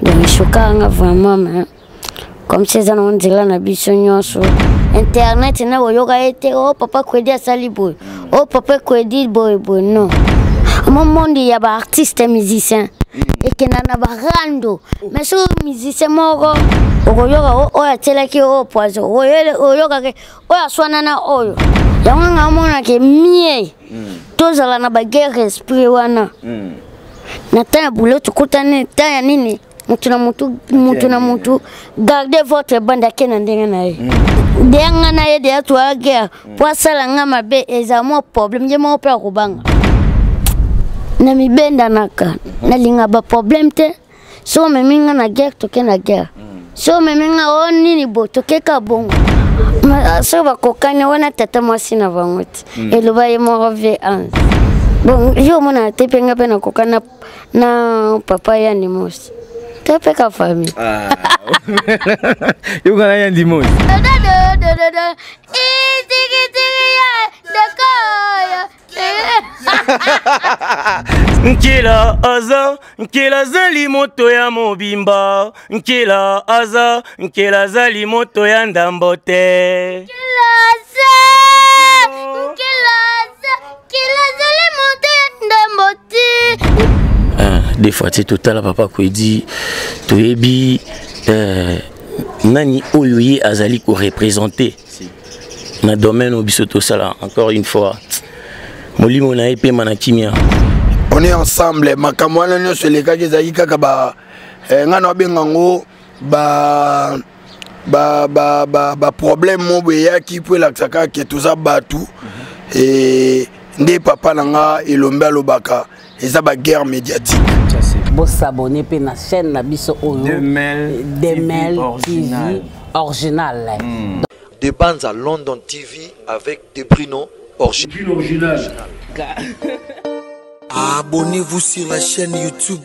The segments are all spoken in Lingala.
Donc eshokaka nga vraiment, mais comme si eza nango nzela na biso nyonso. Internet na koyoka ye te: "O oh, papa Kwedi asali boye, o oh, papa Kwedi boye boye." Non, mo monde ya baartiste musicien ekenda na barando, mais soki musicien moko okoyoka oyo atielaki oyo poison, oyokaki oyo aswana na oyo. Yango nga amonake mie tozala na baguerre esprit wana na temps ya boulot. Tokutani temps ya nini, mutu na mutu, mutu na mutu, garde votre bande, ake na ndenge na ye. Deya nga na ye deya toya guerre po asala nga mabe, eza mwa problème. Ye moko mpe akobanga na mibendanaka, nalinga baproblème te. So omemi nga na guerre, toke na guerre. So omemi nga o nini bo, tokeka bongo. Soki bakokani wana, tata mwasi na bango te, eloba ye moko ve anse. Bon, yo omonaka te mpe nga mpe nakoka na papa ya Ndimosi te, mpe ka famille. Ah. Yokana ya Ndimosi. Nkela aza, Nkela azali moto ya mobimba. Nkela aza, Nkela azali moto ya ndambo te. Nkela aza, Nkela aza, Nkela azali moto ya ndambo te. Ah, des fois te totala papa Kwedi, toyebi nani oyo ye azali koreprésente na domaine oyo biso tosala. Encore une fois, molimo na ye pema na kimia. On est ensemble. Makambo wana nyonso elekaki, ezalaki kaka ba ngai na babenga yango ba ba ba ba ba problème mo boye eyaki mpo elakisa kaka ke toza bato. E nde papa na nga Elombe alobaka, eza baguerre médiatique. Bosabone mpe na chaîne na biso oyo, Demel TV Original. De Banza London TV avec De Bruno Original. Original. Abonnez-vous sur la chaîne YouTube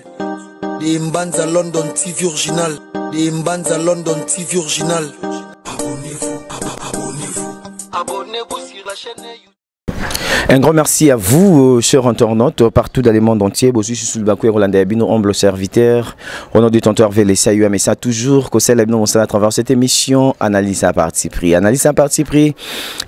de Mbanza London TV Original. De Mbanza London TV Original. Abonnez-vous, abonnez-vous. Abonnez-vous sur la chaîne YouTube. Un grand merci à vous, chers internautes, partout dans le monde entier. Bosu sous le Bakou Rolanda Bino, humble serviteur, au nom du tonton Hervé Lessa, mais ça toujours, que c'est à travers cette émission, Analyse à parti pris. Analyse à parti pris,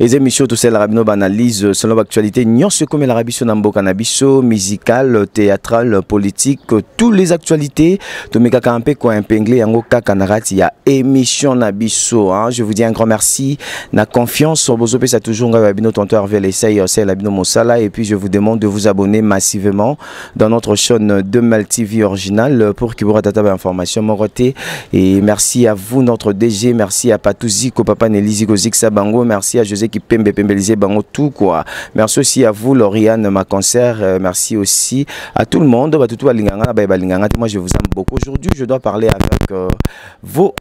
les émissions, tout celle Rabino analyse selon l'actualité, nyonso comme l'Arabie na mboka na biso, musical, théâtral, politique, toutes les actualités, tomeka un peu quoi épinglé, yango kaka na kati ya émission na biso, hein. Je vous dis un grand merci, na confiance, bozopesa toujours ngai bino tonton Hervé Lessa, c'est la bino mosala. Et puis je vous demande de vous abonner massivement dans notre chaîne de Mal TV Original pour que vous ratez information moko te. Et merci à vous, notre DG, merci à Patouzi, Papa Nelisi Gozik Sabango, merci à José Kipembe Pembelize Bango, tout quoi. Merci aussi à vous, Lauriane, ma concert, merci aussi à tout le monde, bah, tout balinganga, bah, balinganga, moi je vous aime beaucoup. Aujourd'hui, je dois parler avec vos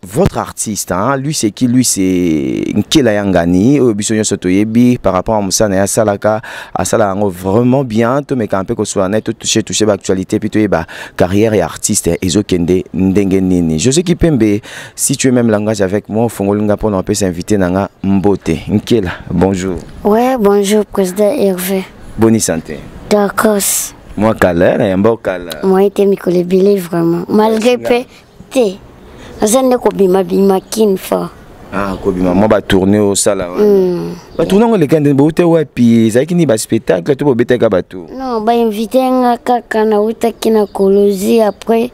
votre artiste, hein. Lui c'est qui? Lui c'est Nkela Yangani, oyo biso nyonso toyebi par rapport à mosala na ye asalaka, asala yango vraiment bien. Tomeka un peu kosola na ye, totouche touche baactualité, puis toyeba carrière ya artiste ezokende ndenge nini. José Kipembe, si tu es même langage avec moi, ofongoli nga mpona opesa invité na nga mbote. Nkela, bonjour. Ouais, bonjour président Hervé. Boni santé? D'accord. Mwa kala na yamba okala. Moi ete mikolo ebele vraiment, malgré mpe te naza nde kobimabima kine fort. Ah, kobima mwa batourne osala wana. Batourne yango eleka ndenge boute wapi? Ezalaki nini, baspectacle to bobetaka bato? Non, bainvite nga kaka. Nautaki na Kolozi, après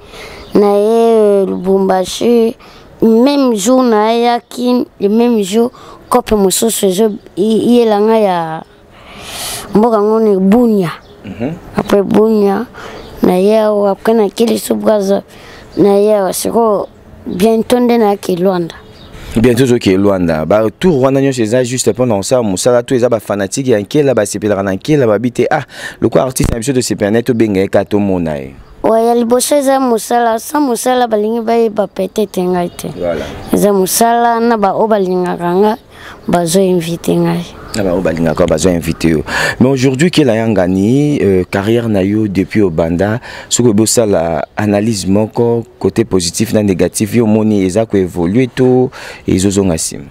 na ye Lubumbashi. Même jour nayaki, le même jour cope mosusu ezoyelanga ya mboka ngo ni Bunia. Après Bunia naye awa, après nakeli so Braza, naye awa. Sikoyo bientôt nde nayaki Lwanda. Bientôt ozoki Lwanda. Batour wana nyonso eza juste mpona kosala mosala to eza bafanatike ya Nkela basepelaka na Nkela, babi te: "Ah, lokwa artiste na biso tosepela na ye, tobenga ye ka tomona ye"? Wa ya liboso eza mosala. Sa mosala balingi bayeba peut-être ngai te. Eza mosala na baoyo balingaka nga bazoinvite ngai. Na bango balingaka bazo invité yo. Mais aujourd'hui, Kela Yangani, carrière na yo depuis obanda, soki obi osala analyse moko côté positif na négatif, yo omoni eza koévolue to ezozonga nsima?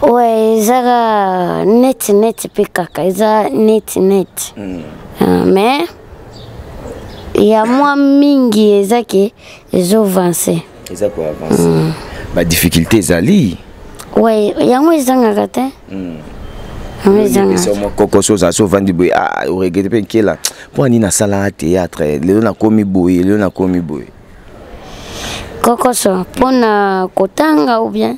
Ouais, ezaka neti neti mpe kaka eza neti neti. Mais Ya mwa mingi eza ke ezoavance. Eza koavance. Badifficulté ezali. Ouais, yango ezangaka te. Yango ezangaka. Mokoko so ozala so ovandi boye, ah, oregrete mpe nkela mpo nini nasalaka théâtre, lelo nakomi boye, lelo nakomi boye? Kokoso mpona kotanga ou bien?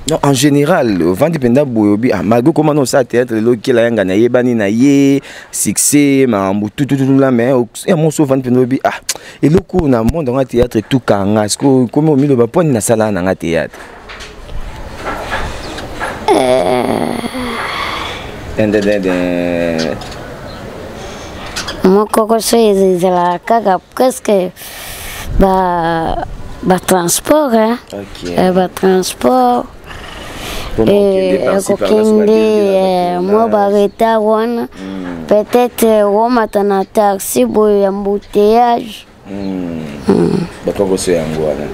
Non, en général, ovandi mpenza boye, obi, ah, malgré koma na osala théâtre lelo, okela yanga nayebani na ye, succès, makambo tutututula, mais ya moso ovandi mpenza, obi, ah, eloko oyo na monde yango ya théâtre etukanga siko komi omiloba mpo nini nasalaka nanga théâtre. Dun, dun, dun, dun. Mokoko so ezalaka kaka presque ba batransport, hein? Batransport. Mpona kokende par-ci, par-là, so kokende babengela mwa baretard wana, peut-être omata na taxi boye ya embouteillage. Bakokoso yango wana.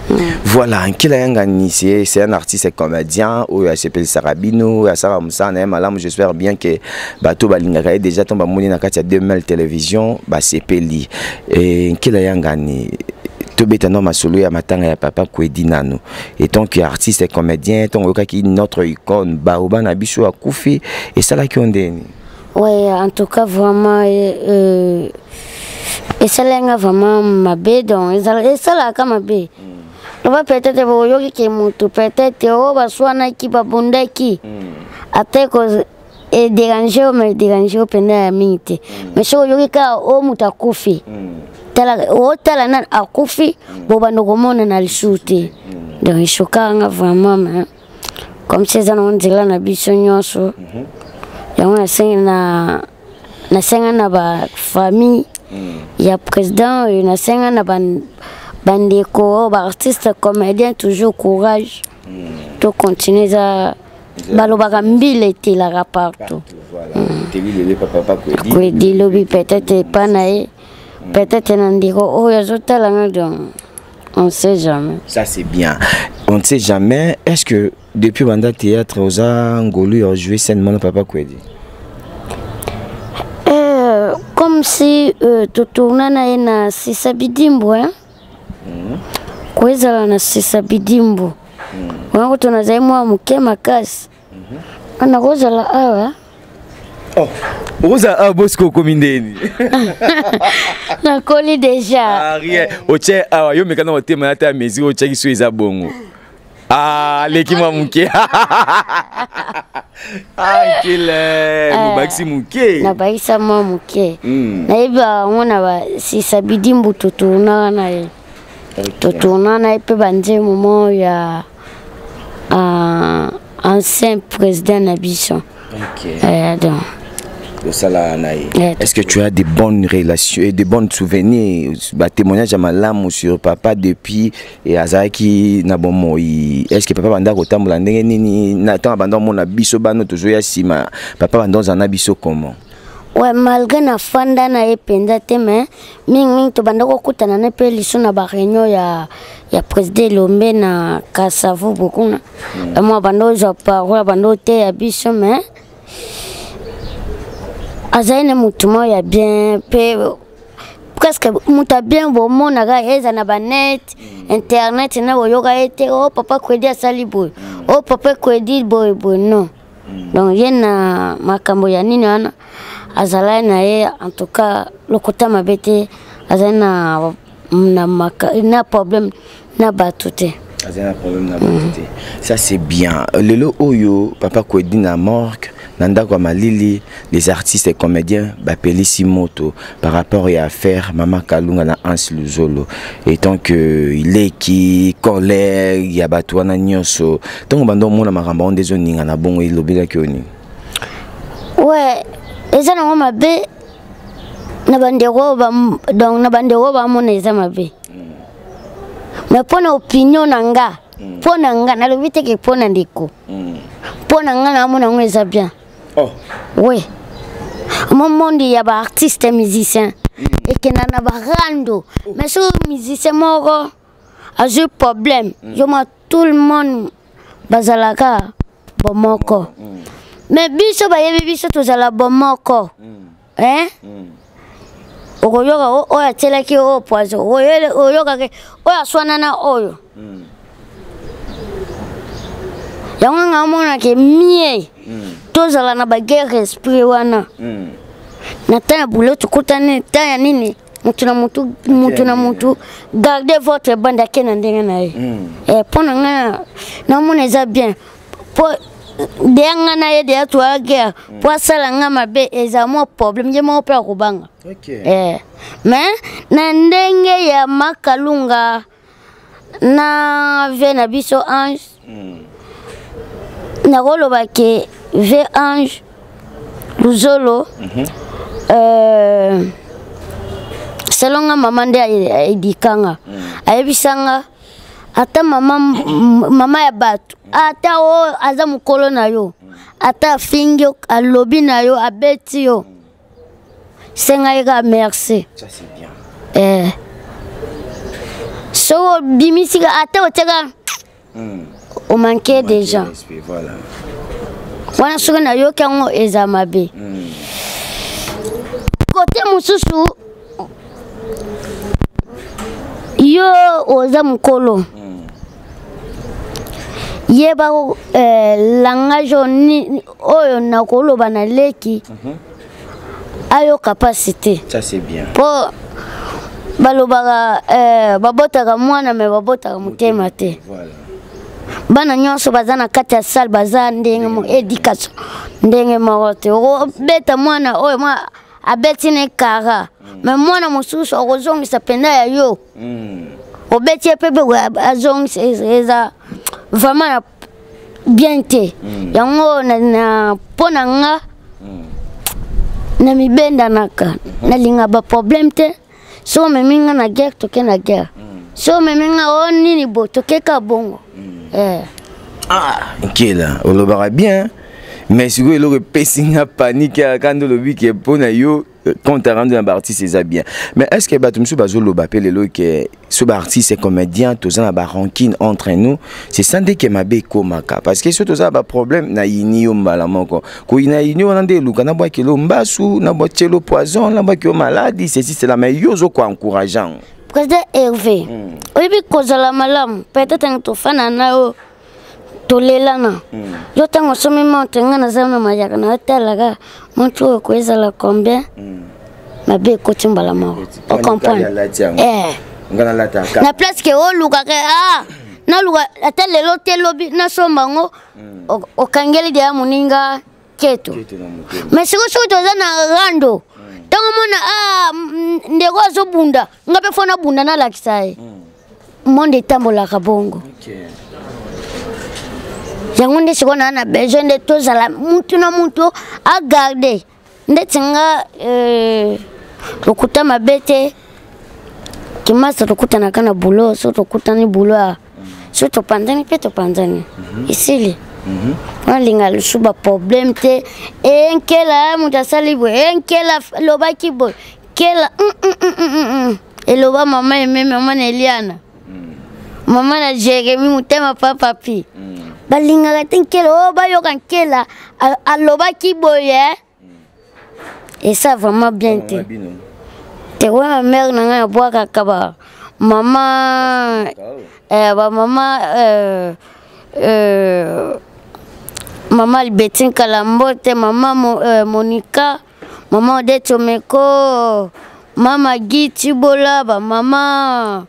Voilà, Nkela Yangani, c'est un artiste comédien oyo asepelisaka bino, oyo asalaka mosala na ye malamu. J'espère bien que bato balingaka ye déjà, ntango bamoni na kati ya 2000 télévision, basepeli. Nkela Yangani, tobeta no masolo ya matanga ya papa Kwedi nano. Étant que artiste et comédien, ntango oyokaki notre icône baoba na biso akufi, esalaki yo ndeni? Ouais, en tout cas, vraiment, esalenga vraiment mabe. Donc esalaka mabe. Loba peut-être boyoki ke motu peut-être oyo baswanaki, babundaki, ata ko edérange yo, mais edérange yo mpenza ya mingi te. Mais soki oyoki kaka oyo moto akufi, tala, otala nani akufi, bobanda komona na lisusu te. Donc esokaka nga vraiment, mais comme si eza nango nzela na biso nyonso. Yango nasengi na, nasenga na bafamille ya président oyo, nasenga na bandeko oyo baartiste comédien, toujours courage, to continue. Eza balobaka mbila etelaka partout. Teli lelo papa Kwedi. Kwedi lobi peut-être epa na ye, peut-être na ndeko oyo azotalanga. Donc on sait jamais. Ça, c'est bien, on ne sait jamais. Est-ce que depuis banda théâtre, oza ngolu ya jouer scène mona papa Kwedi? Comme si totourna na ye na Sisa Bidimbu, hein? Koezala na Sisa Bidimbu wana kutu nazali mwa moke makasi, wana kozala awa. Oh, oza awa, bosiko okomi ndeni? Nakoli déjà. Ah, rien, otie awa, yo meka na motema ata ya mesure otiaki so eza bongo. Ah, aleki mwa moke. Ah, nkele mobakisi moke. Nabakisa mwa moke. Nayebi yango na basisa Bidimbu, totournaka na ye, totourna na ye mpe banzembo moko ya ancien président na biso. Donc osala na ye. Eh. Est-ce que tu as des bonnes relations et des bons souvenirs, batémoignage ya malamu sur papa depuis e azalaki na bomoi? Est ce que papa banda kotambola ndenge nini na ntango banda omona biso bano tozoya nsima? Papa banda ozala na biso comment? Ouais, malgré nafanda na ye mpenza te, mais mingimingi tobanda kokutana na mpe liso na baréunion ya président Elombe na Kasavubu kuna. Mwa banda ozwa parole, banda oteya biso, mais azali na motu moko ya bien mpe presque moto ya bien. Bomonaka eza na banet internet na boyoka ye te: "O papa Kwedi asali boye, o papa Kwedi boye boye." Non, donc ye na makambo ya nini wana azalaki na ye, en tout cas lokota mabe te, azali na problème na bato te. Azali na problème na bato te, ça c'est bien. Lelo oyo papa Kwedi na morgue, na ndako ya malili, les artistes et comédiens bapelisi moto par rapport ya affaire mama Kalunga na Hans Luzolo. Étant que ileki collègue ya bato wana nyonso, ntango banda omona makambo yango nde ezoninga na bongo, elobelaki yo nini? Ouais, eza nango mabe na bandeko oyo donc na bandeko oyo bamona eza mabe, mais mpo na opinion na nga, mpo na nga, nalobi teke mpo na ndeko, mpo na nga naamona yango eza bien. Oh. Oui, mo monde ya baartiste musicien ekenda na barando, mais soki musicien moko azwi problème, yo ma tout le monde bazalaka bomoko. Mais biso bayebi biso tozala bomoko, hein? Okoyoka oyo atielaki oyo poison, oyokaki oyo aswana na oyo. Yango nga amonake mie tozala na baguerre esprit wana. Na temps ya boulot tokutani, temps ya nini, mutu na mutu, mutu na mutu, gardez votre bande, ake na ndenge na ye. Mpo na nga namona eza bien, mpo deya nga na ye deya toya guerre, mpo asala nga mabe eza mwa problème, ye moko mpe akobanga. Mais na ndenge ya Makalunga na ve na biso Ange, nakoloba ke ve Ange Luzolo, selon nga, mama nde ayebikanga, ayebisanga ata mama, mama ya bato, ata oyo aza mokolo na yo, ata afingi yo, alobi na yo, abeti yo, senga ye kaka merci. Ça, c'est bien. Soki obimisi ata otiaka, omanke déjà. Respect, voilà. Wana soki nayoki yango eza mabe. Kote mosusu, yo oza mokolo, yeba langage oyo nakoloba na leki ayoka mpasi te. Ça, c'est bien. Mpo balobaka babotaka mwana me babotaka motema te. Bana nyonso baza na kati ya salle baza ndenge moko, éducation ndenge moko te. Okobeta mwana oyo mwa abeti ne kara, me mwana mosusu akozongisa mpenza ya yo. Obeti ye mpe boye, azongisa, eza vraiment na bien te. Yango na mpo na nga na mibendanaka, nalinga baproblème te. So omemi nga na guerre, toke na guerre. So omemi nga o nini bo, tokeka bongo. Ah, Nkela, olobaka bien, mais sikoyo eloko epesi nga panique kaka nde olobi ke mpo na yo compte rendu na baartiste eza bien, mais est ce que bato mosusu bazoloba mpe lelo ke so baartiste comédien toza na barancune entre nous, c'est ça nde ke mabe ekomaka? Parce que so toza na baproblème, nayini yo mbala moko, koyina yini wana nde eluka nabwakelo mbasu, nabwatielo poison, nabwaki yo maladi, ceci cela, mais yo ozokoencourage yango. Président Hervé, oyebi kozala malamu, peut-être tofanda na yo, tolelana. Yo ntango osomi montre, nga naza na mayaka na otalaka montre oyo koezala combien, mabe ekoti mbala moko, ocomprendre? Nga nalataka. Na place ke olukaka, ah, naluka ata lelo te, lobi nasomba yango, okangeli deya moninga keto. Mais sikoyo soki toza na rando, ntango omona, ah, ndeko azobunda, nga mpe fo nabunda, nalakisa ye. Monde etambolaka bongo. Yango nde sikoyo naa na besoin nde tozala mutu na mutu agarde ndeti nga lokuta mabe te. Kimasa tokutanaka na bulo, so tokutani bulo ya so topanzani mpe topanzani, esili. Nalinga lisusu baproblème te. Enkela moto asali boye, enkela lobaki boye, kela eloba mama eme, mama na Eliana, mama na Jérémi, motema papapi balingaka te nkela oyo bayoka nkela alobaki boye, esa vraiment bien te. Te wana mare na ngai abwakaka ba mama, bamama, mama Albertine Kalambote, mama Monica, mama Odette Omeko, mama Guy Tibola, bamama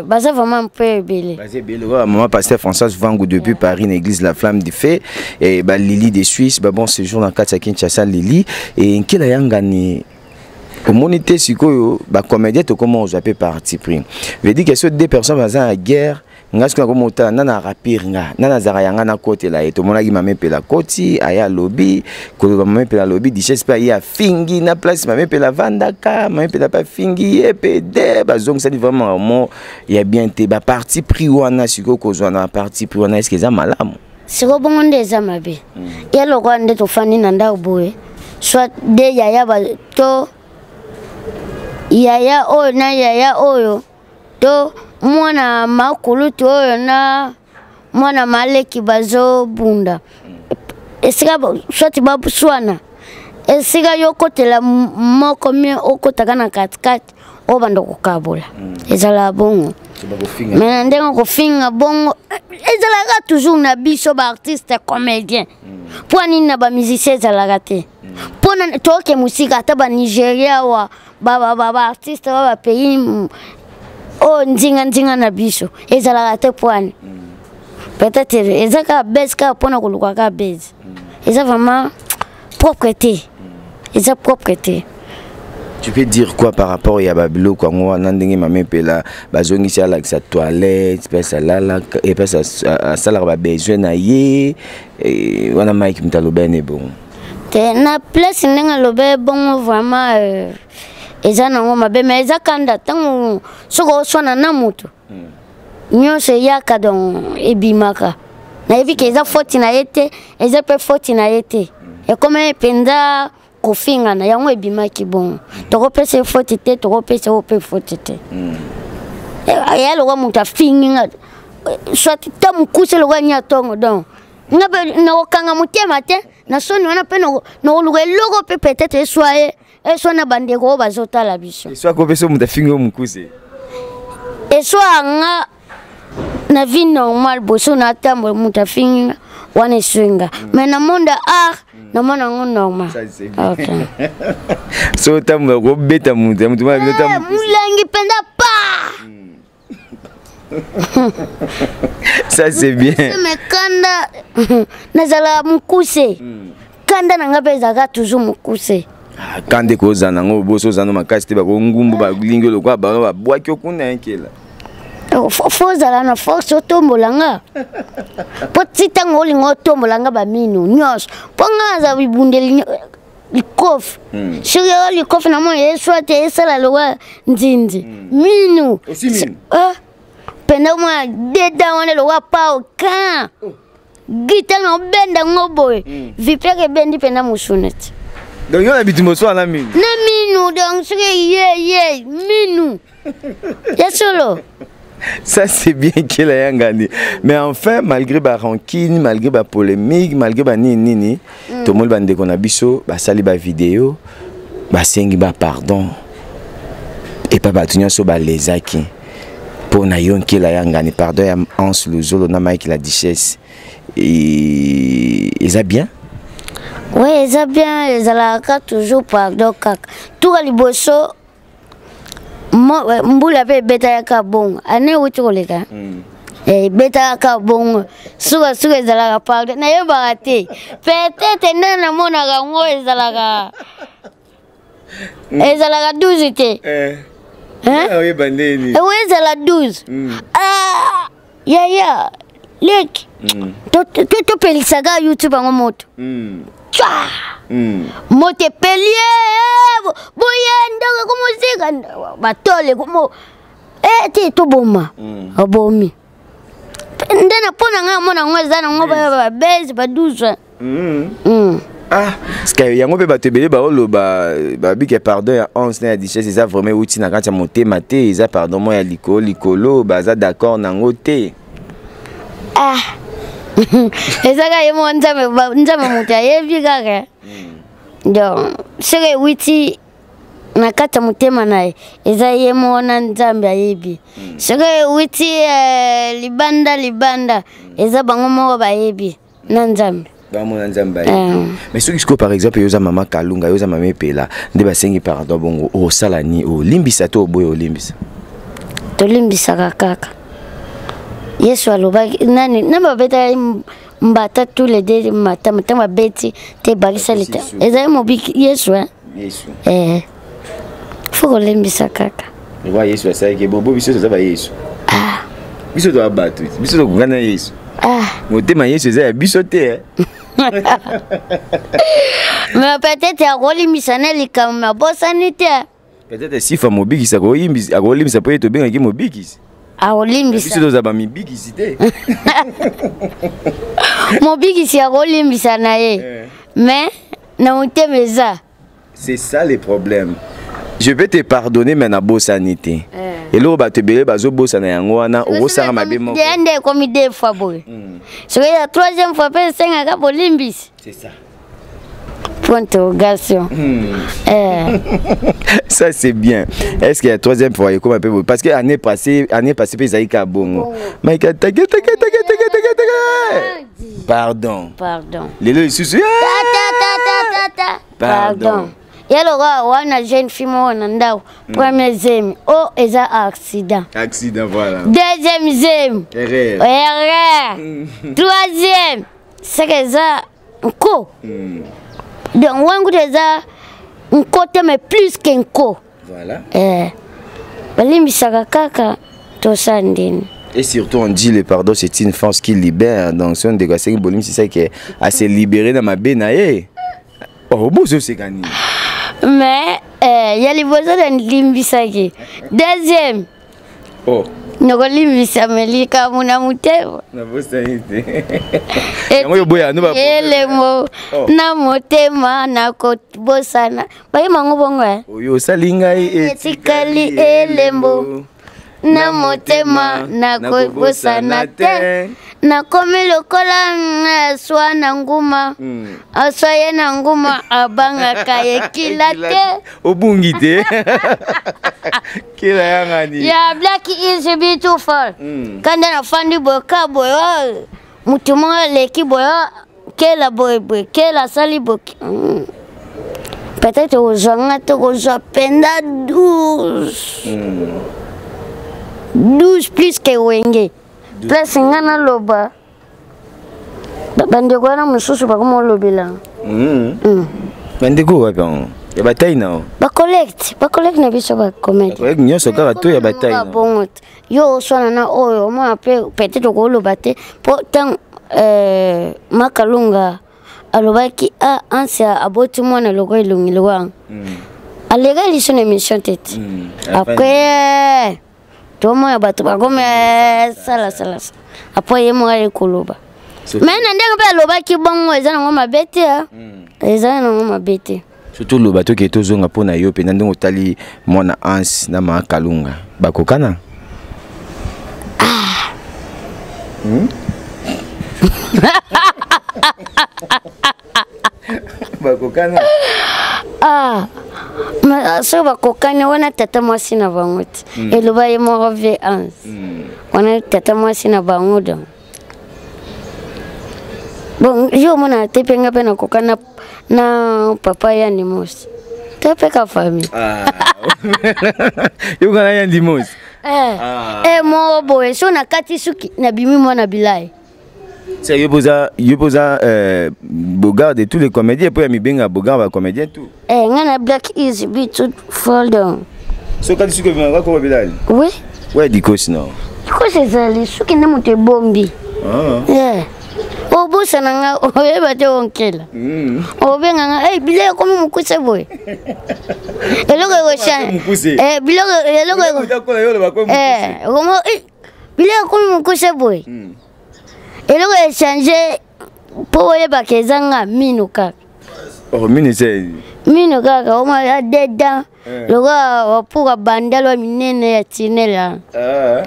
baza vraiment mpe ebele. Baza ebele. Oyo mama pasteur Françoise Vangu depuis Paris na église La Flamme du Fait et ba Lili de Suisse, ba bon séjour na kati ya Kinshasa Lili. Et Nkela Yangani, omoni te sikoyo bacomédien tokoma ozwa mpe parti pris, veut dire que so deux personnes baza na guerre, nga soki nakoma otala nga na rapire, nga nga nazalaka yanga nakotela ye. Tomonaki mama Epela koti aye alobi koloba, mama Epela alobi, Duchesse mpe aye afingi na place mama Epela avandaka, mama Epela mpe afingi ye mpe de bazongisani. Vraiment mo ya bien te baparti pris wana. Sikoyo kozwa na baparti pris wana, est-ce eza malamu? Sikoyo bongo nde eza mabe. Ye lokola nde tofandi na ndako boye, soit de yaya to yaya oyo na yaya oyo to mwana makulutu oyo na mwana maleki bazobunda esika, soit baswana. Esika yo okotela moko mie okotaka na katikati, obanda kokabola. Ezalaka bongo. Mais na ndenge kofinga bongo, ezalaka toujours na biso baartiste comédien. Mpo nini na bamusicien ezalaka te? Mpo na toke mosika, ata banigeria awa, baartiste ba bapays oyo nzinga-nzinga na biso ezalaka te. Mpo ani peut-être eza kaka base, kaka mpona koluka kaka base. Eza vraiment propre te, eza propre te. Tu peux dire quoi par rapport ya babiloko yango wana, ndenge mama Epela bazongisi, alakisa toilette mpesi alalaka, epesi asalaka babesoin na ye wana? Mike moto aloba ene bongo. Te, na place ndenge aloba bongo, vraiment eza nango mabe, mais eza kanda. Ntango soki oswana na moto, nyonso eyaka, donc ebimaka. Nayebi ke eza foti na ye te, eza mpe foti na ye te. Ekomi mpenza kofingana, yango ebimaki bongo. Tokopesa ye foti te, tokopesa ye mpe foti te. Eya lokwa moto afingi nga, soit ta mokuse lokwa nya ntongo, donc nga mpe nakokanga motema te na soni wana, mpe nakoluka eloko mpe peut-être eswa ye, eswa na bandeko oyo bazotala biso. Eswa kopesa moto afingi yo mokuse? Eswa nga na vie normale, boso natambola, moto afingi nga wana, eswi nga. Mais na monde ya art, namona yango normal. Ok. So otambola, kobeta moto ya moto mwana bino ta mokuse. Molangi mpenza pa. Ça c'est bien. Mais kanda nazalaka mokuse, kanda na nga mpe ezalaka toujours mokuse. Ah, kanda ekozala nango boso, oza no makasi te, bakongumbu balingi lokola bango babwaki okuna yankela. Fo ozala na force otombola nga, mpo ti ntango olinga otombola nga bamino nyonso, mpo nga naza bibundeli likofi. Soki oyo likofi namoni eswa te, esala lokwa nzinzi minu. Osi minu? Penda mwa deda wana lokwa pao kan gita na obenda ngo boye, vipere ebendi mpenza mosuna ti. Donc yo na bitumba oswala na minu? Na minu. Donc soki ye ye minu ya solo. Ça c'est bien Kela Yangani. Mais enfin, malgré ba rancune, malgré ba polémique, malgré ba nini nini, tout le monde bandeko na biso, ba sali ba vidéo, ba sengi ba pardon. Et pas bato nyonso ba lezaki. Pour na yo Nkela Yangani, pardon ya Hans Luzolo na Mike la Duchesse. Et eza bien? Oui, eza bien, ezalaka toujours pardon kaka. Tuka liboso mbula mpe ebetaka bongo, ane euti koleka, ebetaka bongo, sukasuka ezalaka pardon. Nayebaka te, peut-être nde namonaka yango ezalaka 12 te. Oyeba ndeni. Ewe ezala 12. Ah, yaya leki, topelisaka YouTube yango moto twa moto epeli ye boye, ndenge komosika batole komo te toboma obomi nde na mpo na ngai amona yango eza nango babese ba 12. Ah, parce que yango mpe bato ebele baoloba babike pardon ya Once na ya Duchesse eza vraiment euti na kati ya motema te, eza pardon moko ya likolo likolo, baza d'accord nango te. Ah, eza kaka ye moko Nzambe, Nzambe moto ayebi kaka. Donc soki ewiti na kati ya motema na ye, eza ye moko na Nzambe ayebi. Soki ewiti libanda libanda, eza bango moko bayebi na Nzambe. Bamona Nzambe ayebi. Mais soki sikoyo, par exemple, yo oza mama Kalunga, yo oza mama Epela nde basengi pardon bongo, osala ni olimbisa to oboya olimbisa? Tolimbisaka kaka. Yesu alobaki nani na babetaki mbata tous les deux matama, ntango babeti te ebakisa lita, ezali mobiki Yesu, hein? Yesu. Fo kolembisa kaka. Lokwa Yesu asalaki bobo, biso toza bayesu, biso toza bato, biso tokoka na Yesu. Motema Yesu eza ya biso te, eh. Mais peut-être akolimbisa na likambo abosani te. Peut-être sifa mobikisi akolimbisa mpo ye tobengaki mobikisi. Akolimbisa. Biso toza bamibikisi te. Mobikisi akolimbisa na ye, mais na motema eza. C'est ça le problème. Je peux te pardonner, mais nabosani te. Eloko bato ebele bazobosana yango wana, okosala mabe moko. Ya nde ekomi deux fois boye, soki ya troisième fois mpe esengaka bolimbisi. C'est ça. Point interrogation. Eh. Ça c'est bien. Est-ce qu'il y a troisième fois comme un peu, parce que année passée pe ezalaki kaka bongo. Maika take take take take take take. Pardon. Pardon. Lelo lisusu. Ta ta ta ta ta ta. Pardon. Ya lokola wana jeune fille moko na ndako, premier zemi o eza accident. Accident, voilà. Deuxième zemi. Erreur. Erreur. Troisième seke eza nko. Donc wana kuta eza nko te, mais plus que nko. Voilà. Eh, balimbisaka kaka, tosala ndeni? Et surtout, on dit le pardon, c'est une force qui libère. Donc, si on dégosse bolim, c'est ça qui est à se libérer dans ma bénaye. Oh, bon, c'est gagné. Mais eh, ya liboso na limbisaki, deuxième Oh, nakolimbisa likambo na motema. Nabosani te. Yango yo boya, no ba. Elembo Oh. na motema nakobosana bayeba yango bongo eh. Oyo osali ngai. Etikali elembo na motema, nakobosana te. Nakomi lokola aswa na nguma, aswa ye na nguma abangaka ekila te. Obungi te. Kila yangani. Ya Black is beautiful. Kanda nafandi boye ka boye, oh, motu moko aleki boye, oh, kela boye boye, kela asali boye. Peut-être kozwa nga te, kozwa mpenza 12 12 plus que Wenge. Place nga naloba, bandeko wana mosusu bakoma olobela. Bandeko wapi yango? Ya batai na o? Bacollègue na biso, bacomédie. Bacollègue nyonso kaka to ya batai na? Bongo te, yo oswana na oyo omona mpe peut-être okoloba te, mpo ntango Makalunga alobaki a ansi aboti mwana loko elongi lokwanga, aleka liso na émission te te. Après tomona bato bakomi salasala, après ye moko aye koloba. Mais na ndenge mpe alobaki bongo, eza nango mabe te, eza nango mabe te. Surtout loba toke tozonga mpo na yo mpenza, ndenge otali mwana Anse na Maa Kalunga bakokana? Bakokana? Ah, soki bakokani wana, tata mwasi na bango te. Eloba ye moko ve Anse wana, tata mwasi na bango. Donc bon, yo omona te mpe nga mpe nakoka na papa Yandi Mosi te mpe ka famille. Yokana Yandi Mosi. Eh, eh, moko boye so nakati suki nabimi mwana bilai. C'est yo poza beau-gars de tous les comédiens, po ya mibenga beau-gars ba comédien tout. Eh, nga na Black is beautiful donc. So kati suki obimaka koko bilali? Oui. Ouais, dikosi no. Dikosi ezali suki nde moto ebombi. Ah. Yeah. Obosana nga, oyeba te onkela. Obenga nga, hey, biloko ekomi mokuse boye, eloko Mokuse. Biloko eloko biloko ekomi mokuse boye, eloko echange mpo oyebaka eza nga mino kaka. Oh, mino eza? Mino kaka oma dedans lokola wapuka bandalo ya minene ya tinela. Ah.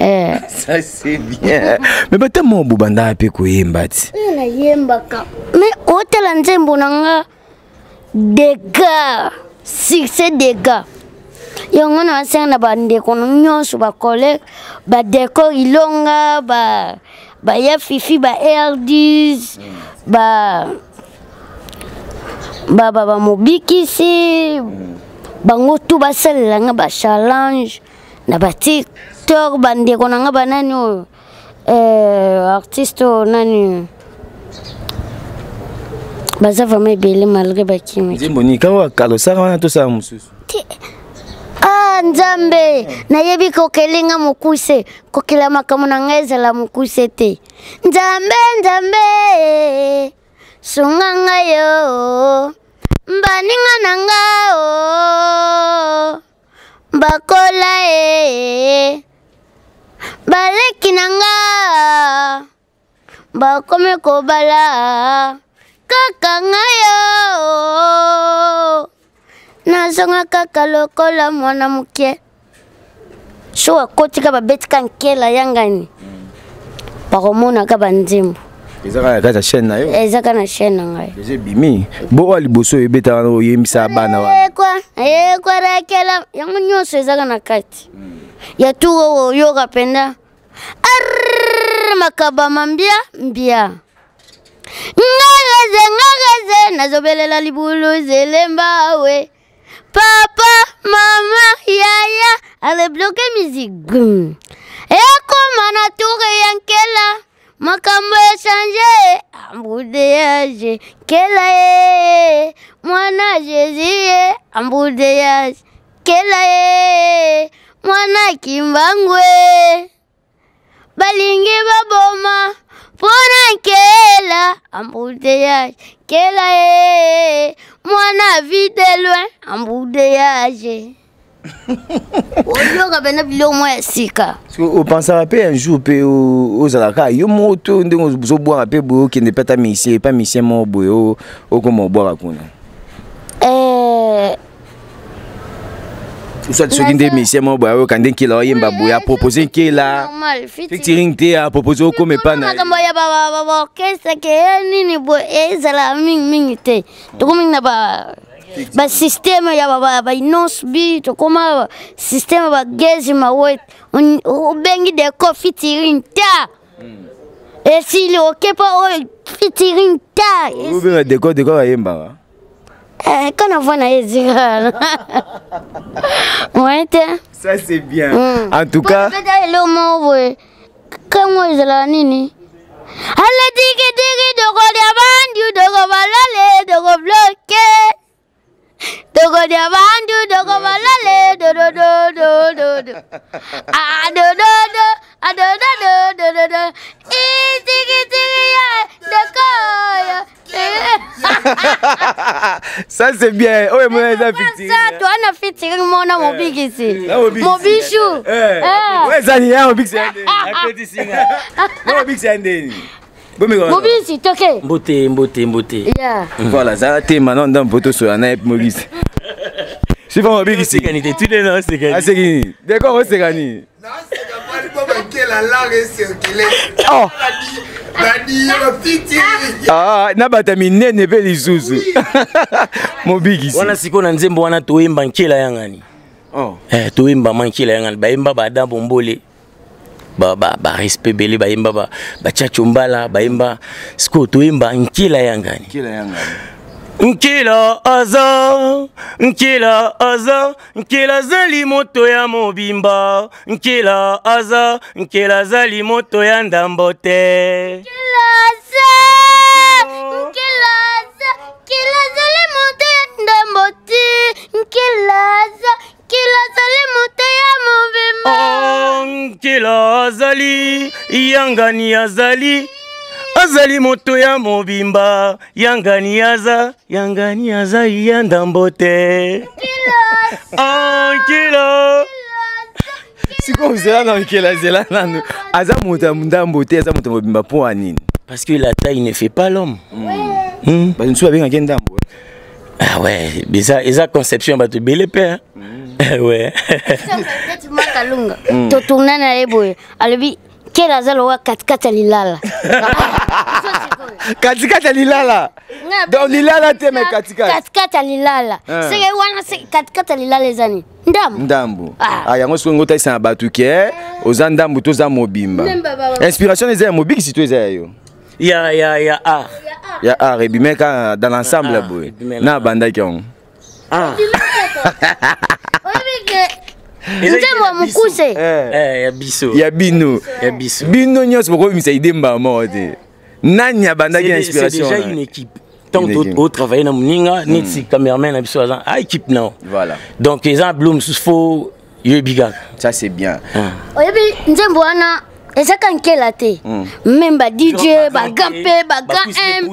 Ça c'est bien. Mais bata mo bobanda mpe koyemba ti? Nayembaka, mais otala nzembo na nga dégâts, succès dégâts, yango na basenga na bandeko nyonso, bacollègue, badécor ilonga, baya fifi, ba rdis, ba bamobikisi bango tu basalela nga bachallenge na baTikTok. Bandeko na nga banani oyo, artiste oyo nani, baza vraiment ebele malgré bakimi. Nzembo nini kaka kala osala wana, tosala mosusu? Ah, Nzambe, nayebi kokelinga mokuse, kokela makambo na ngai ezala mokuse te. Nzambe, Nzambe, sunga ngai yo, baninga na nga o bakola e, baleki na nga bakomi kobala, kaka ngai yo nazonga kaka lokola mwana moke. So akotika babetika nkela yangani, bakomonaka banzembo. Eza kaka kati ya chaîne na yo? Eza kaka na chaîne na ngai. Eza ebimi bo oyo liboso oyo ebetaka oyembisa bana wana. Ekwarekela yango nyonso eza kaka na kati ya tour oyo oyoka mpenza makaba ma mbia mbia ngareze ngareze nazobelela libulu zelemba we papa mama yaya ale bloke musique brum ekoma na tour ya nkela makambo echange embouteillage nkela ye mwana jésus ye embouteillage nkela ye mwana kimbangwe balingi baboma mpona nkela embouteillage nkela ye mwana vie de loin embouteillage. Oyoka pena biloko moko ya sika. Opansaka mpe un jour mpe ozalaka yo moko to ndenge ozobwaka mpe boye okende mpe ata misie epa misie moko boye okoma obwaka kuna? Soit soki nde misie moko boye ayoka nde nkela oyemba boye apropose nkela featuring te apropose okoma epa na makambo ya baorchestre ke nini boye ezala mingimingi te. Tokomi na ba basysteme ya bainonce bi tokoma systeme bagezi mawe obengi deko featuring ta esili okepa oyo featuring ta. Obenga deko, deko bayembaka. Kana voix na ye ezikala moyen te. Ça c'est bien. En tout cas peta eloko moko boye kango ezalaka nini ale tikitiki tokolia bandu toko balale toko bloke tokolia bandu toko balale dodododododo adododo adodododododo itikitiki ya dekoyo. Ça c'est bien. Oyo mona eza featuring. Ça toi na featuring mona mobikisi. Mobishu. Oyo ezali ya mobikisi ya ndeni. Apetisi nga. Mobikisi ya ndeni. Mobisi toke. Mbote mbote mbote. Yeah. Voilà, ça te maintenant dans poto so na mobikisi. Sifa mobikisi. Sekani te tu na sekani. Asekini. D'accord, osekani. Oh. Ah, na bato ya minene mpe lisusu mobikisi wana sikoyo na nzembo wana toyemba nkela yangani. Oh. Toyemba ma nkela yangani bayemba baadam bombole barespect ebele bayemba bachacho mbala bayemba sikoyo toyemba nkela yangani. Nkela yangani. Nkela aza, nkela aza, nkela azali moto ya mobimba, nkela aza, nkela azali moto ya ndambo te. Nkela aza, nkela aza, nkela azali moto ya ndambo te. Nkela aza, nkela azali moto ya mobimba. Oh, nkela azali, yangani azali, azali moto ya mobimba, yangani aza, yangani aza ya ndambo te. Oh, nkela. Sikoyo zela na nkela zela nanu aza moto ya ndambo te, aza moto ya mobimba mpo ya nini? Parce que la taille ne fait pas l'homme. Bato mosusu babengaki ndambo. Ah ouais, eza conception ya bato ebele mpe. Ouais. Makalunga totourna na ye boye alobi kela aza lokola katikati ya lilala. Katikati ya lilala. Donc lilala te mais katikati. Katikati ya lilala. Seke wana katikati ya lilala eza nini? Ndambo. Ndambo. Ah yango soki ngotalisa na bato ke oza ndambo to oza mobimba. Inspiration eza ya mobikisi to eza ya yo? Ya art. Ya art ebime kaka dans l'ensemble boye. Na bandaki yango. Nzembo ya mokuse. Ya biso. Ya bino. Ya biso. Bino nyonso bokobimisa idée mbala moko te. Nani abandaki na inspiration? C'est déjà une équipe. Tant que travailler na moninga neti cameraman na biso aza a équipe non. Voilà. Donc eza bloom faut yoyebi kaka. Ça c'est bien. Oyebi nzembo wana ezaka nkela te. Même ba DJ, ba grand P, ba grand M,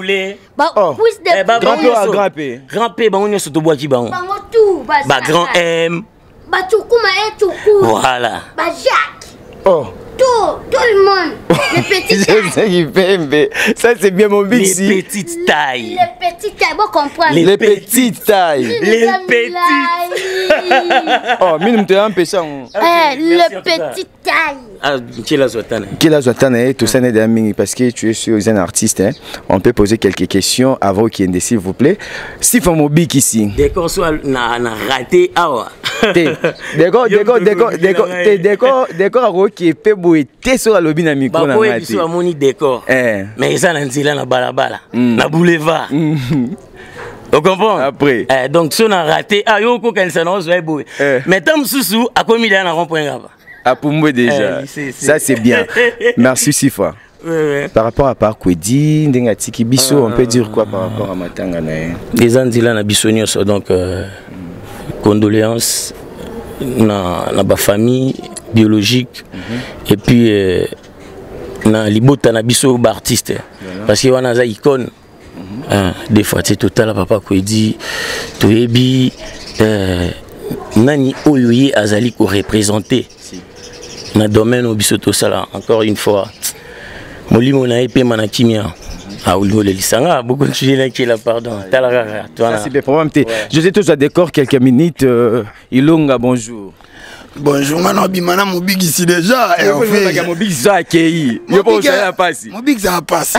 ba cuisse de poulet. Grand P, grand P. Grand P bango nyonso tobwaki bango. Bango tout ba Ba grand M. Ba Tsukuma et Tsuku. Voilà. Ba Jacques. Oh. Tout le monde. Les petites tailles. C'est qui fait, mais ça c'est bien mon big Les petites tailles. Les petites tailles, bon comprendre. Les petites tailles. Les petites. Oh, mais nous te empêchons. Les petites tailles. Nkela azwa ta na ye. Nkela azwa ta na ye, tosani deya mingi parce que tu es sûr un artiste, hein. On peut poser quelques questions avant okende, s'il vous plaît. Sifa Mobikisi. Décor so na raté awa. Te, décor, décor, décor, décor, te, décor, décor akoki mpe boye te soki alobi na micro na nga te. Biso amoni décor. Eh. Mais eza na nzela, na balabala, na boulevard. O comprendre? Après. Eh, donc so na raté, ah, yo okokanisa na ozwa ye boye. Eh. Mais ntango mosusu akomi deya na rond point Ngaba. Apumbwe déjà. Eh, Ça, c'est bien. Merci Sifa. Ouais. Par rapport à Parkwedi, ndenge atiki biso, on peut dire quoi par rapport à matanga na ye? Eza nzela na biso nyonso, donc condoléances na bafamille biologique et puis na libota na biso baartiste, parce que wana aza icône. Hein, des fois te totala papa Kwedi, toyebi nani oyo ye azali koreprésente na domaine oyo biso tosala. Encore une fois, molimo na ye pema na kimia. Aolingi olelisanga bokontinue nakela, pardon, tala kaka. Ça, c'est bien, problème te. José, tozwa décor quelques minutes. Ilonga, bonjour. Bonjour, nga na obima na Mobikisi déjà. Hervé Mobikisi so akei, yo mpo ozala pasi. Mobikisi aza pasi.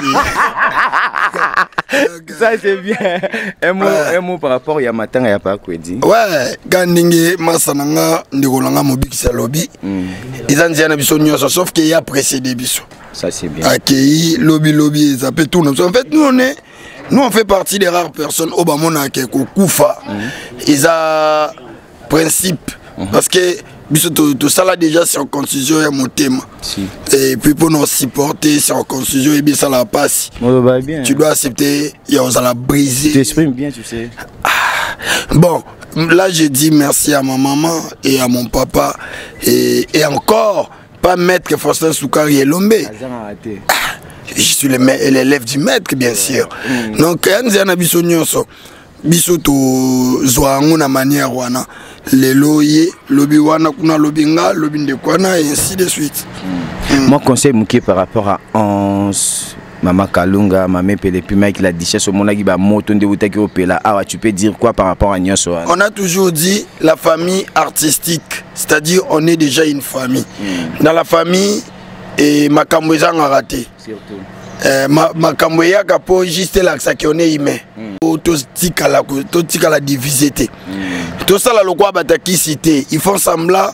Ça, c'est bien. Un mot par rapport ya matanga ya Pakwedi. Ouais, ka ndenge masa na nga, ndeko na nga Mobikisi alobi, eza nzela na biso nyonso, sauf ke ya précédé biso. Ça, c'est bien. Akei lobi lobi, eza mpe tour na biso. En fait, nous, on fait partie des rares personnes oyo bamonaka kokufa eza principe, parce que biso tosala déjà circoncision ya motema. Si. Et puis mpona supporter circoncision, ebi esalaka mpasi. Moloba bien. Tu dois accepter ya ozala brisé. Tu t'exprimes bien, tu sais. Bon, là, j'ai dit merci à ma maman et à mon papa et encore pas maître Faustin Soukari Elombe. Azanga te. Je suis l'élève du maître, bien sûr. Donc ya nzela na biso nyonso, biso tozwa yango na manière wana. Lelo ye lobi wana kuna, lobi nga, lobi ndeko wana, et ainsi de suite. Moi, conseil moke par rapport à Hans, Mama Kalunga, Mame Pele, puis Mike la Duchesse, omonaki bamoto nde eutaki opela awa, tu peux dire quoi par rapport à nyonso wana? On a toujours dit la famille artistique, c'est-à-dire on est déjà une famille. Dans la famille et makambo ezangaka te. Surtout. Eh, makambo eyaka mpo juste elakisaki on est humain. Po totikala divise te, tosala lokola batakisi te. Ils font semblant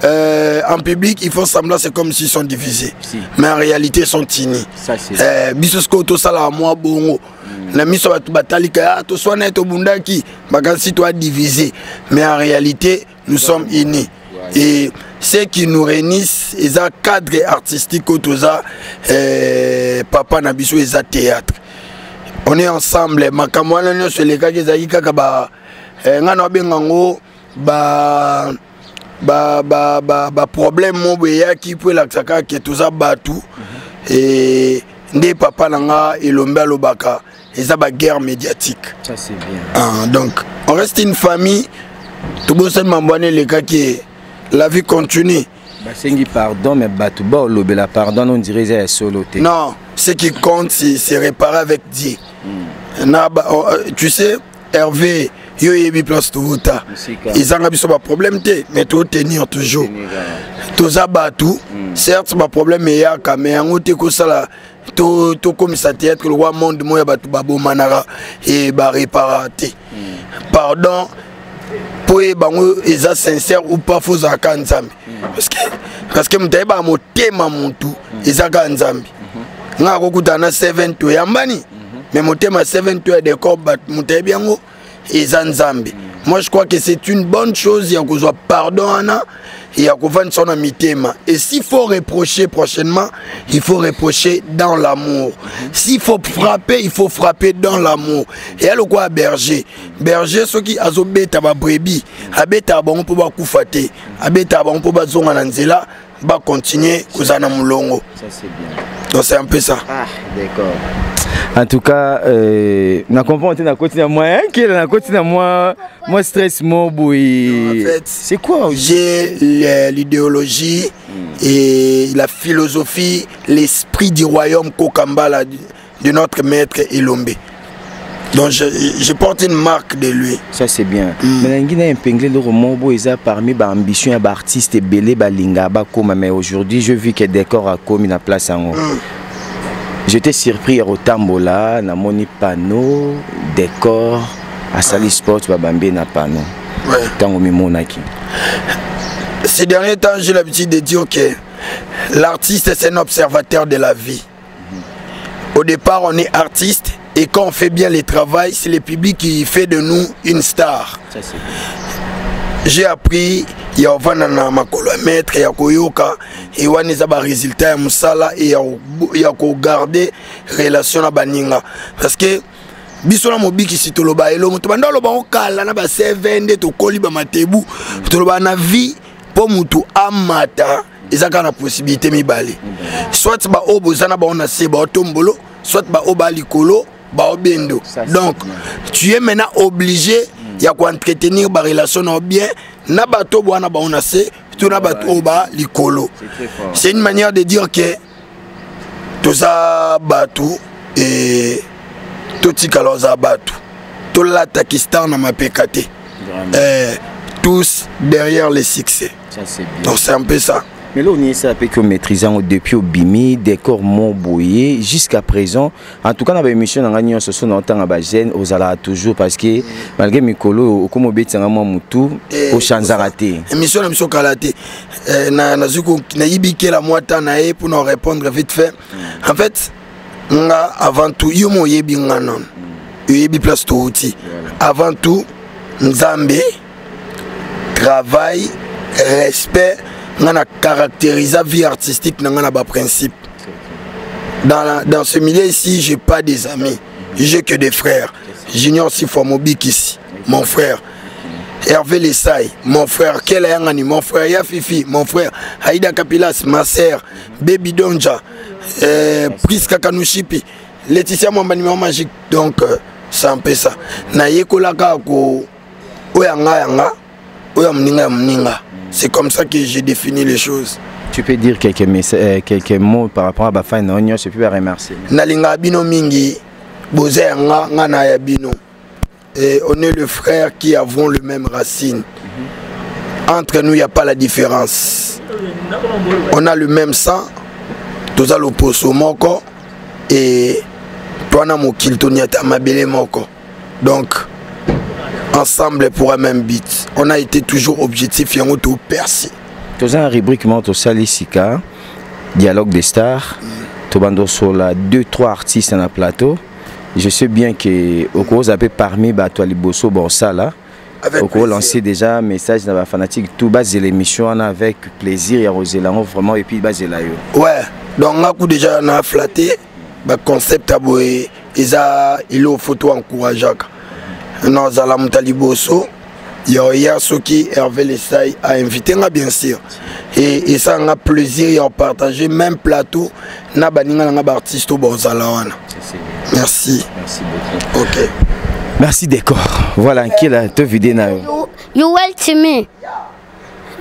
en public, ils font semblant, c'est comme s'ils sont divisés. Si. Mais en réalité, ils sont unis. Ça, c'est Eh, biso sikoyo tosalaka mwa bongo na miso ya bato batalika, ah, toswana ye, tobundaki bakanisi toadivisé, mais en réalité nous sommes unis. Et ce qui nous réunissent eza cadre artistique oyo toza, papa na biso eza théâtre. On est ensemble. Makambo wana nyonso elekaki ezalaki kaka ba ngai na babenga yango ba problème mo boye eyaki mpo elakisa kaka ke toza bato. E nde papa na nga Elombe alobaka eza baguerre médiatique. Ça, c'est bien. Ah, donc on reste une famille. Tobosani mambo wana elekaki, la vie continue. Basengi pardon, mais bato baolobela pardon, on dirait eza ya solo te. Non, ce qui compte, c'est réparer avec Dieu. Na oh, tu sais, Hervé, yo yebi place towuta. Mosika. Ezanga biso baproblème te, mais totenir toujours. Toza bato, certes baproblème eyaka, mais yango te kosala tokomisa théâtre lokwa monde moko ya bato babomanaka e barepara te. Pardon, mpo oyeba yango eza sincère ou pas, fo ozala kaka Nzambe, parce que moto ayebaka motema motu eza kaka Nzambe. Nga akokutana na 7 to eyambani, mais motema 7 to ya décor, bato moto ayebi yango eza Nzambe. Moi, je crois que c'est une bonne chose ya kozwa pardon wana ya kovandisa na mitema. Et s'il faut reprocher prochainement, il faut reprocher dans l'amour. S'il faut frapper, il faut frapper dans l'amour. Eya lokola berger. Berger soki azobeta babrebis, abetaka bango mpo bakufa te, abetaka bango mpo bazonga na nzela, bacontinue kozala na molongo. Ça, c'est bien. Donc c'est un peu ça. Ah, d'accord. En tout cas, na comprendre te, na koti na moi nkela, na koti na moi stress mo boye. En fait, c'est quoi? J'ai l'idéologie et la philosophie, l'esprit du royaume Kokambala de notre maître Elombe. Donc je porte une marque de lui. Ça c'est bien. Mais nalingi na épingle eloko moko boye eza parmi baambition ya baartiste ebele balingaka bakóma, mais aujourd'hui je vis que Décor akomi na place yango. J'étais surpris ya kotambola, namoni panneau Décor asali sport, babambi ye na panneau. Ntango mimonaki? Ces derniers temps, j'ai l'habitude de dire que l'artiste, c'est un observateur de la vie. Au départ, on est artiste et quand on fait bien le travail, c'est le public qui fait de nous une star. Ça, c'est bien. J'ai appris ya kovanda na makolo ya maître, ya koyoka e wana eza barésultat ya mosala e ya kogarde relation na baninga, parce que biso na mobikisi toloba elongo, tobanda oloba ngo kala na ba 7 nde tokoli bamatebu. Toloba na vie, mpo mutu amata, eza kaka na possibilité mibale: soit baoyo boza na bango na se baotombolo, soit baoyo baa likolo baobendo. Ça, c'est Donc bien. tu es maintenant obligé ya koentretenir barelation na yo bien na bato bwana bango na se to na bato oyo ba likolo. C'est très fort. C'est une manière de dire que toza bato e totikala oza bato, tolataki star na mapeka te. Vraiment. Tous derrière le succès. Ça c'est bien. Donc c'est un peu ça. Mais là, on est ça que maîtriser depuis obimi, Décor mo boye jusqu'à présent. En tout cas, dans l'émission, dans la ce sont dans ba jeune ozala toujours, parce que malgré mikolo okoma obetanga mwa mutu ochanzaka te. Émission na biso kala te. Nazwi nayibi kela mwa temps na ye mpona répondre vite fait. En fait, nga avant tout, yo mo oyebi nga nano, oyebi place touti. Avant tout Nzambe, travail, respect. Nga na caractérisa vie artistique na nga na baprincipe. Dans ce milieu ici, j'ai pas des amis, j'ai que des frères. Junior Sifa Mobikisi, mon frère. Hervé Lessay, mon frère. Kela Yangani, mon frère. Yafifi, mon frère. Aïda Kapilas, ma sœur. Baby Donja, Priska Kanushipi, Laetitia Mwamba, numéro magique. Donc, c'est un peu ça. Nayekolaka ko oya nga yanga, oya mninga ya mninga. C'est comme ça que j'ai défini les choses. Tu peux dire quelques mots par rapport à bafan na nyonso et puis remercier. Nalinga bino mingi, boza ya nga, nga na ya bino. Et on est le frère qui avons le même racine. Entre nous, il n'y a pas la différence. On a le même sang, toza loposo moko et toana mokili, toniata mabele moko. Donc ensemble pour un même but. On a été toujours objectif, yango to percé. Toza na rubrique moko tosali sika, Dialogue des stars. Tobanda osola deux trois artistes na plateau. Je sais bien que okoza mpe parmi bato ya liboso bosala. Avec oko lancer déjà message na bafanatique tout, bazela émission wana avec plaisir ya kozela yango vraiment et puis bazela yo. Ouais, donc nga ku déjà na flatté baconcept ya boye, eza eloko faut to encourageaka. Nazala moto ya liboso ya oya soki Hervé Lesai a invité nga, bien sûr, et esala nga plaisir ya partager même plateau na baninga na nga baartiste oyo bozala wana. Merci. Merci beaucoup. Ok. Merci Décor. Voilà, nkela to vide na yo. You well to me.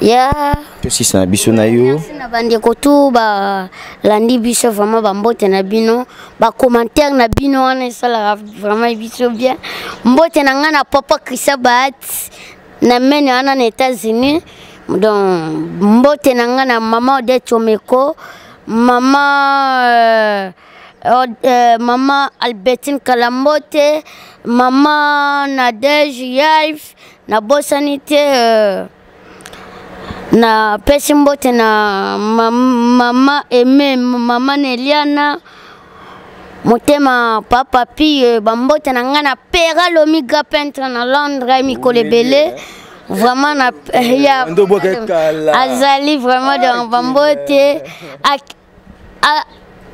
Yeah. Tosisa na biso na yo. Merci na bandeko tu balandi biso vraiment, bambote na bino, bacommentaire na bino wana esalaka vraiment biso bien. Mbote na ngai na papa Christian Baat na mene wana na États-Unis. Donc mbote na ngai na mama Odette Omeko, mama Albertine Kalambote, mama Nadege Yaif, nabosani te. Napesi mbote na mama Aime, mama Neliana motema, papa pi. Bambote na ngai na Pera Lomiga peintre na Londres, mikolo ebele vraiment na ya azali vraiment. Donc bambote,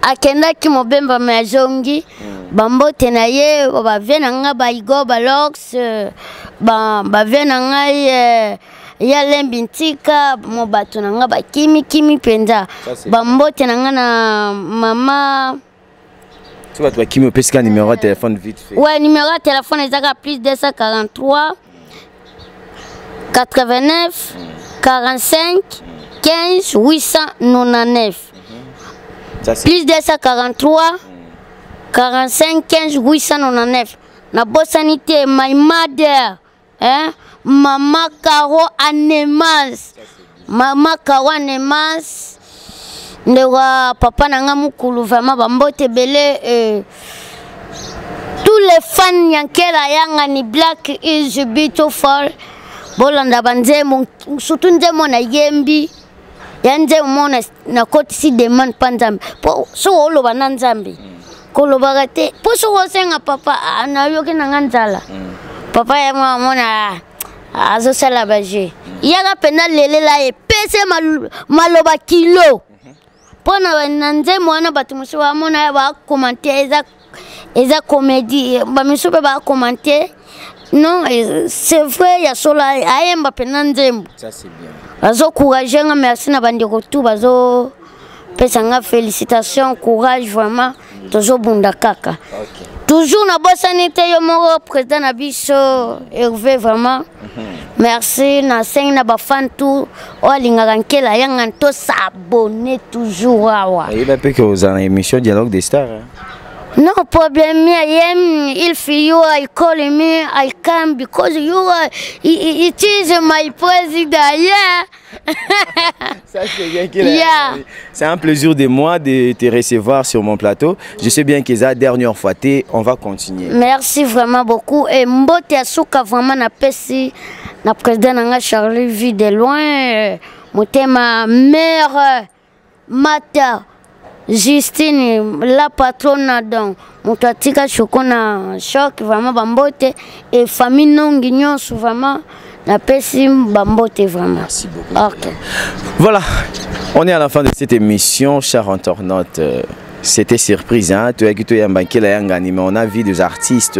akendaki mobemba me azongi, bambote na ye. Bavie na ngai baigo balox, bavie na ngai ya lembi ntika mo, bato na ngai bakimikimi mpenza. Bambote na ngai na mama. So bato bakimi, opesika numéro ya téléphone vite fait. Ouais, numéro ya téléphone ezaka plus 243 89 45 15 899. Ça, c'est Plus 243 45 15 899. Nabosani te my mother, hein? Mama Caro Anemas, Mama Caro Anemas, ndeko ya papa na nga mukulu, vraiment bambote ebele. Tous les fans ya Nkela Yangani, Black is beautiful, bolanda banzembo, surtout nzembo na yembi ya nzembo mo nakotisi demande mpa Nzambe, mpo soki oloba na Nzambe kolobaka te, mpo soki osenga papa, ah, nayoki na nga nzala, papa ye mwa amona azosala baje yaka mpenza lelela epese maloba kilo mpo na nzembo wana. Bato mosusu bamona bacommenter eza comédie, bamisusu mpe bacommenter non, c'est vrai, ya solo ayemba mpenza nzembo. Ça, c'est bien. Azocourage nga. Merci na bandeko tu bazopesa nga félicitation, courage, vraiment tozobunda kaka. Toujours nabosani te yo moko président na biso Hervé, vraiment merci. Nasengi na bafan tu oyo alingaka Nkela Yanga tos'abonner toujours awa. Oyeba mpe ke ozala na émission Dialogue des Stars, hein? No problem. Me, I am. If you are calling me, I come because you are. It is my president. Yeah. Ça, c'est bien qu'il C'est un plaisir de moi de te recevoir sur mon plateau. Je sais bien que la dernière fois, on va continuer. Merci vraiment beaucoup. Et mbote ya suka vraiment na pesi na président nanga Charlie Vie de loin. Motema mère Mata Justine la patronne, donc moto atika shoko na choc, vraiment bambote et famille nongi nyonso, vraiment napesi bambote vraiment. Merci beaucoup. Ok. Voilà, on est à la fin de cette émission, chers internautes. C'était surprise, hein? Tu as quitté Nkela Yangani, mais on a vu des artistes,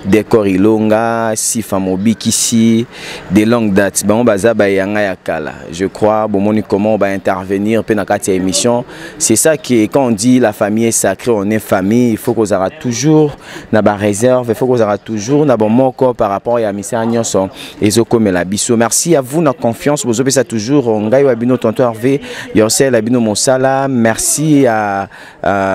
Décor Ilonga, Sifa Mobikisi, des longues dates. Bon, baza ba yanga ya kala. Je crois, bon, moni comment on va intervenir, pe na kati ya émission. C'est ça qui est, quand on dit la famille est sacrée, on est famille, il faut qu'on aura toujours na ba réserve, il faut qu'on aura toujours na bon moko par rapport à missa nyonso ezokomela biso. Merci à vous na confiance, vous avez ça toujours ngai wa bino tonton Hervé, Yorsel abino Mosala. Merci à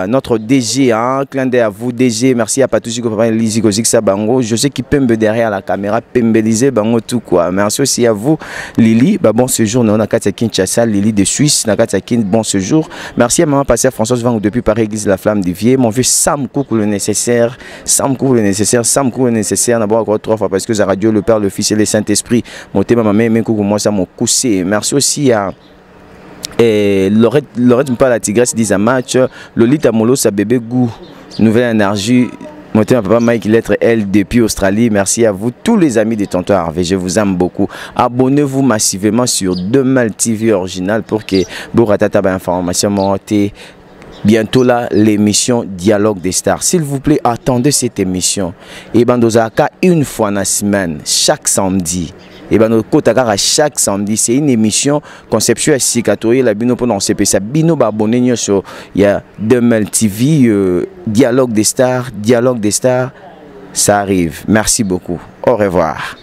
notre DG, hein, clin d'œil à vous DG, merci à Patouzi Papa Lizzy Gozik Sabango, je sais qui pembe derrière la caméra, pembeliser bango tout quoi. Merci aussi à vous Lily, bah bon séjour na kati ya Kinshasa, Lily de Suisse, na kati ya Kin, bon séjour. Merci à maman Pasteur Françoise Vang depuis Paris, Église la Flamme du Vieux, mon vieux Sam Coucou le nécessaire, Sam Coucou le nécessaire, Sam Coucou le nécessaire, d'abord encore trois fois parce que la radio, le Père, le Fils et le Saint-Esprit, mon thème, ma mère, coucou, moi ça m'a poussé. Merci aussi à et Lorette, Lorette pas la tigresse dit à match, Lolita Molo, sa bébé goût, nouvelle énergie. Mon papa Mike, lettre L depuis Australie. Merci à vous, tous les amis de Tonton Hervé. Je vous aime beaucoup. Abonnez-vous massivement sur Demal TV Original pour que Boratata information montée. Bientôt là, l'émission Dialogue des Stars. S'il vous plaît, attendez cette émission. Et Bandozaka, une fois dans la semaine, chaque samedi. Et ben notre kotaka chaque samedi, c'est une émission conceptuelle sika toye la bino pendant CP ça bino ba abonné nyonso il y a Demel TV, Dialogue des Stars, Dialogue des Stars, ça arrive. Merci beaucoup. Au revoir.